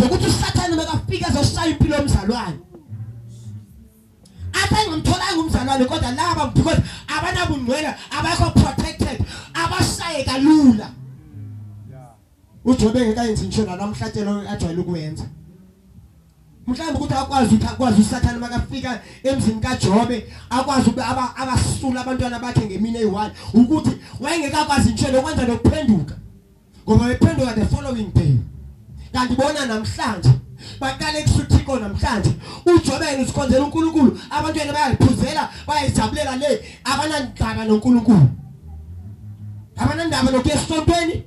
Ukuze ukuthi uSathane makafika azoshaya impilo yomzalwane. Athi angimtholanga umzalwane kodwa laba because abanabungcwele, abakho protected, abashaye kalula. UJobe ngeke ayenze ngisho nalamhlatshelo ajwayele ukuwenza. Mhlawumbe ukuthi akwazi ukuthi akwazi uSathane makafika emzini kaJobe akwazi ukuba abasula abantwana bakhe ngemini eyi-1 ukuthi wayengeke akwazi ngisho nokwenza nokuphenduka ngoba bephenduka the following day. Kanti bona namhlanje baqale kusuthiko namhlanje uJobe yena usikhonzela uNkulunkulu, abantwana bayaliphuzela bayayijabulela le, abanandaba noNkulunkulu, abanandaba nokuya esontweni,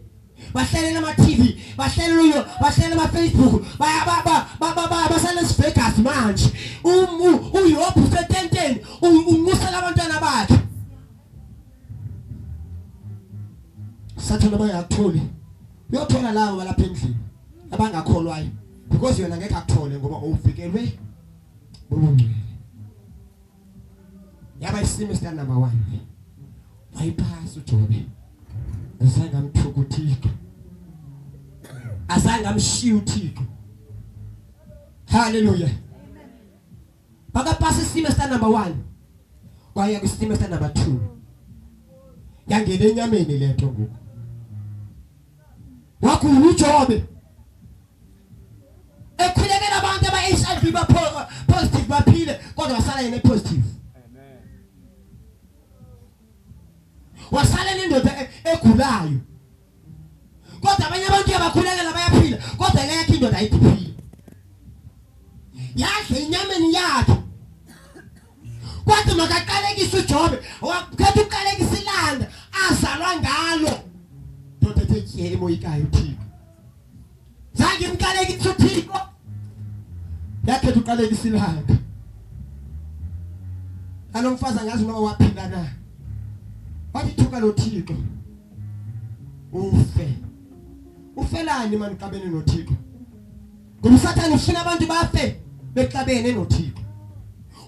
bahlalela ama-TV, bahlalela uyo, bahlalela ama-Facebook, basale Vegas manje. uYobu usetenteni unxusela abantwana bakhe. Sathane bayakutholi, uyothola labo balapha endlini abangakholwayo, because yona ngeke akuthole ngoba uvikelwe bobungcwele. Yaba isimo sika number 1 wayiphasa uJobe, azange amthuka uThixo, azange amshiya uThixo. Haleluya. Bakapasa isimo sika number 1 kwaya kwisimo sika number 2, yangena enyameni lento ngoku. Wakhuluma uJobe ekhulekela abantu aba HIV ba positive baphile, kodwa wasala yena positive. Amen. Wasala nendoda egulayo, kodwa abanye abantu uyabakhulekela bayaphila, kodwa le yakhe indoda ayiphili, yadla enyameni yakhe. Kwathi makaqalekise uJobe, wakhetha ukuqalekisa ilanga azalwa ngalo. Ndoda ethe tye emoyikayo uThixo, zange imqalekise uThixo, yakhetha uqalekisa ilanga. Alo mfazi angazi noma waphila na, wathi thuka lo Thixo ufe. Ufelani mani uxabene noThixo? Ngoba uSathane ufuna abantu bafe bexabene noThixo.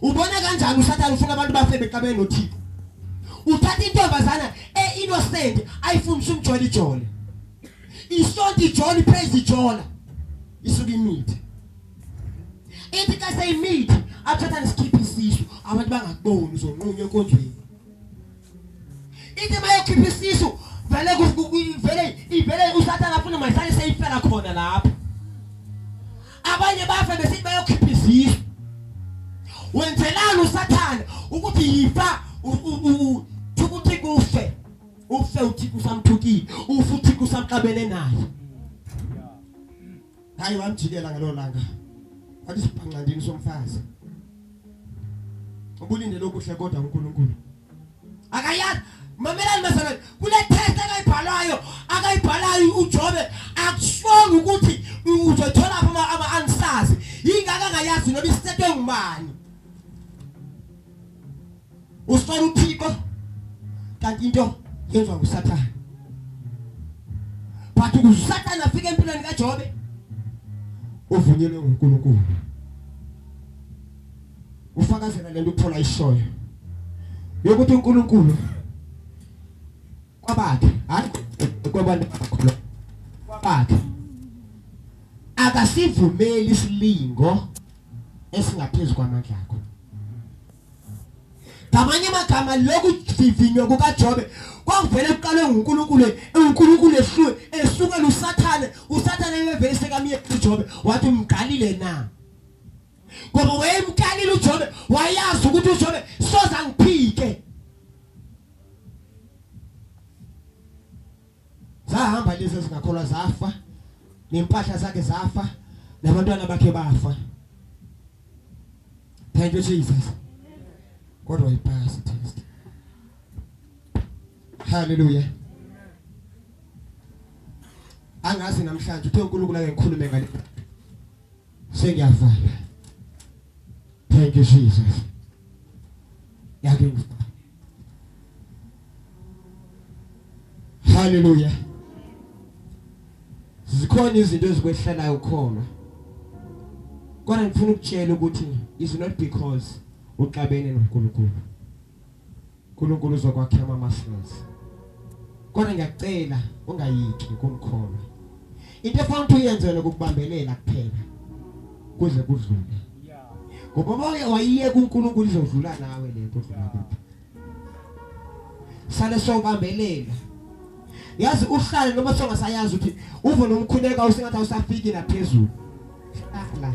Ubona kanjani uSathane ufuna abantu bafe bexabene noThixo? Uthatha intombazana e-innocent ayifundise umjoli jole, isonto ijoli, praise ijola, isuke imithi ithi xa seyimithi athatha nesikhipha isisu, abantu bangakuboni, uzonqunywa enkonzweni. Ithi mayokhipha isisu vele vele ivele uSathane afuna mayisale seyifela khona lapho. Abanye bafe besithi bayokhipha isisu. Wenzelani uSathane ukuthi yifa ukuthi kufe, ufe uThixo usamthukile, ufe uThixo usamxabene naye. Hayi, wamjikela ngalo langa, wathi sibhanqandini somfazi ubulindele okuhle, kodwa uNkulunkulu akayazi. Mamelani bazalwane, kule test akayibhalayo uJobe akushongo ukuthi uzothola ama-answers, yingaka angayazi noma isetwe ngubani. Usola uThixo kanti into yenziwa nguSathane. But ukuze uSathane afike empilweni kaJobe uvunyelwe nguNkulunkulu. Ufakazela lento uPaul ayishoyo yokuthi uNkulunkulu kwabakhe, hayi kwabantu abakholwa, kwabakhe akasivumeli isilingo esingaphezulu kwamandla akho. Ngamanye amagama, lokhu vivinywa kukaJobe kwakuvele kuqalwe nguNkulunkulu, uNkulunkulu ehluwe esukela uSathane, uSathane ebevele sekamye uJobe wathi umgalile na, ngoba wayemkalile uJobe, wayazi ukuthi uJobe soze angiphike. Zahamba lezi ezingakholwa zafa, nempahla zakhe zafa, nabantwana bakhe bafa. Thank you Jesus. Kodwa wayipasa test. Hallelujah. Angazi namhlanje uthe uNkulunkulu ake ngikhulume ngale. Sengiyavala. Thank you Jesus. Yake ngivala. Hallelujah. Zikhona izinto ezikwehlelayo ukholwa. Kodwa ngifuna ukutshela ukuthi is not because uxabene noNkulunkulu. uNkulunkulu uzokwakha ama muscles. Kodwa ngiyacela ungayiki kumkholwa. Into efanele ukuthi uyenze wena ukubambelela kuphela kuze kudlule. Ngoba bonke wayiyeka uNkulunkulu izodlula nawe lento odlula kuphi. Sale sowubambelela. Yazi uhlale noma songasayazi ukuthi uve nomkhuleka usengathi awusafiki naphezulu. Hlala.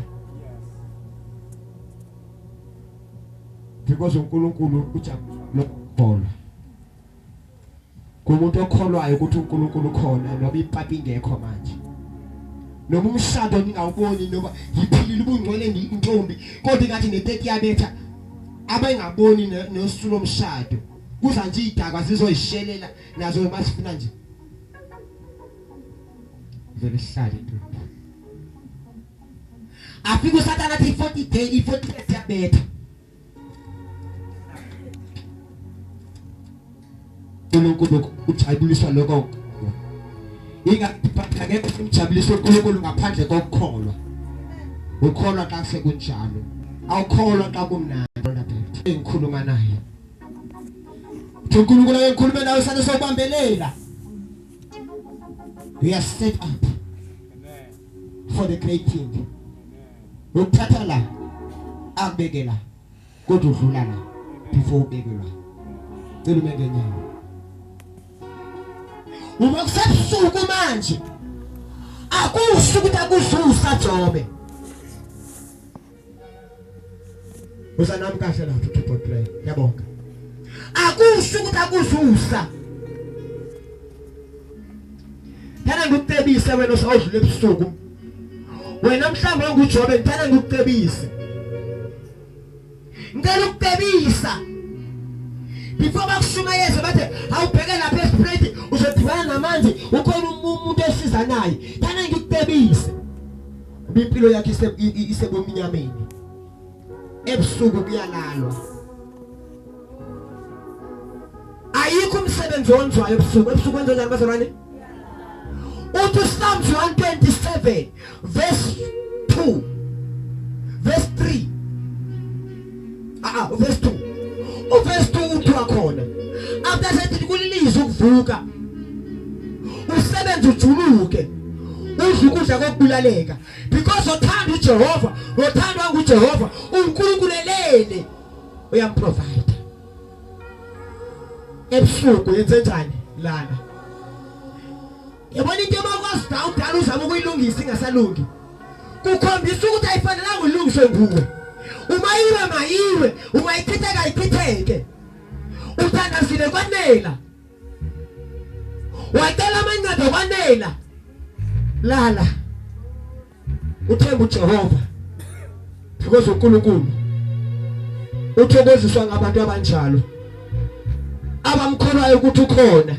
Because uNkulunkulu ujabula ukukholwa. Kumuntu okholwayo ukuthi uNkulunkulu ukhona noma ipapi ingekho manje. Noma umshado ningawuboni noma ngiphilile ubungcwele ngiyintombi kodwa ingathi neteti yabetha abengaboni nosuku lomshado. Kuza nje idakwa zizoyishelela nazo masifuna nje. Vele sihlale ntombi. Afika uSathane athi 40 day i40 days yabetha. uNkulunkulu ujabuliswa lokho ingakho akekho umjabulisa uNkulunkulu ngaphandle kokukholwa ukholwa xa sekunjalo awukholwa xa kumnandi engikhuluma naye uNkulunkulu ayekhulume nawe sale sobambelela we are set up for the great king ukuthatha la akubeke la kodwa udlula la before ubekelwa cela ume ngenyawo uma kusebusuku manje akusho ukuthi akuzusa Jobe uza nami kahle la 2.3 ngiyabonga akusho ukuthi akuzusa Thana ngikucebise wena osawudlula ebusuku. Wena mhlawumbe onguJobe ngithanda ngikucebise. Ngicela ukucebisa. Before bakushumayeze bathe awubheke lapha espread uzodibana namanzi ukhona umuntu osiza naye. Thana ngikucebise. Impilo yakhe isebumnyameni. Ebusuku kuyalalwa. Ayikho umsebenzi owenziwayo ebusuku. Ebusuku wenziwa njani bazalwane? Uthi Psalms 127 verse 2 verse 3 ah verse 2 uverse 2 uthi wakhona after sethi kulilize ukuvuka usebenza ujuluke udla ukudla kokubulaleka because uthanda uJehova uthandwa nguJehova uNkulunkulu elele uyamprovide ebusuku yenze njani lana yabona into emakwazi dawudala uzama ukuyilungisa ingasalungi kukhombisa ukuthi ayifanelanga ulungiswe nguwe uma iwe mayiwe uma ichitheka ayichitheke uthandazile kwanela wacela amancedo kwanela lala uthemba uJehova because uNkulunkulu uthokoziswa ngabantu abanjalo abamkholwayo ukuthi ukhona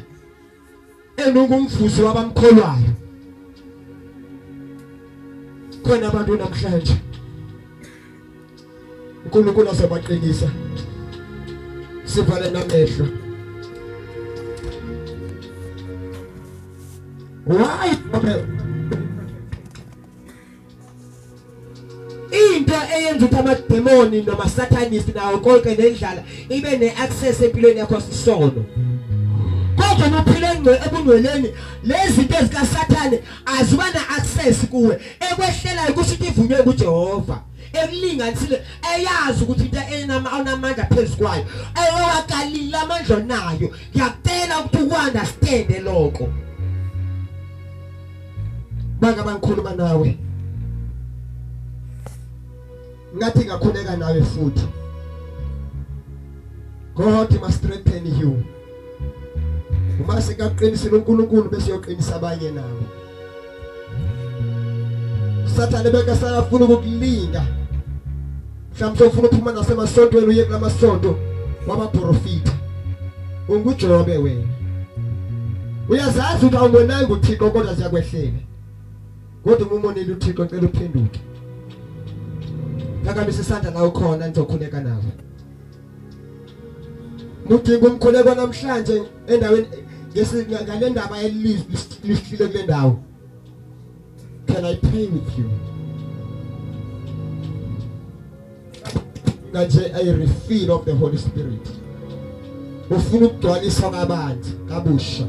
enungumvuzo wabamkholwayo khona abantu namhlanje uNkulunkulu azobaqinisa sivale namehlo why into eyenza ukuthi amademoni noma satanist nawo konke nendlala ibe neaccess empilweni yakho sisono kodwa nophila ebungcweleni lezi zinto ezikasathane aziba na access kuwe ekwehlelayo kusho ukuthi ivunywe kuJehova ekulinganisile eyazi ukuthi into enama onamandla phezu kwayo ewakalile amandla onayo ngiyacela ukuthi ukunderstand lokho banga bangikhuluma nawe ngathi ngakhuleka nawe futhi God must strengthen you uma sikaqinisile uNkulunkulu bese uyoqinisa abanye nawe Sathane beka sayafuna ukukulinga mhlawumbe ufuna ukuphuma nasemasontweni uye kulamasonto wamaprofita unguJobe wena uyazazi ukuthi awumonanga uThixo kodwa ziyakwehlela kodwa uma umonile uThixo cela uphenduke phakamisa isandla la ukhona ngizokhuleka nawe Mudinga umkhuleko namhlanje endaweni ngale ndaba elizwi lihlile kule ndawo. Can I pray with you? Kanje a refill of the Holy Spirit. Ufuna ukugcwaliswa kabanzi kabusha.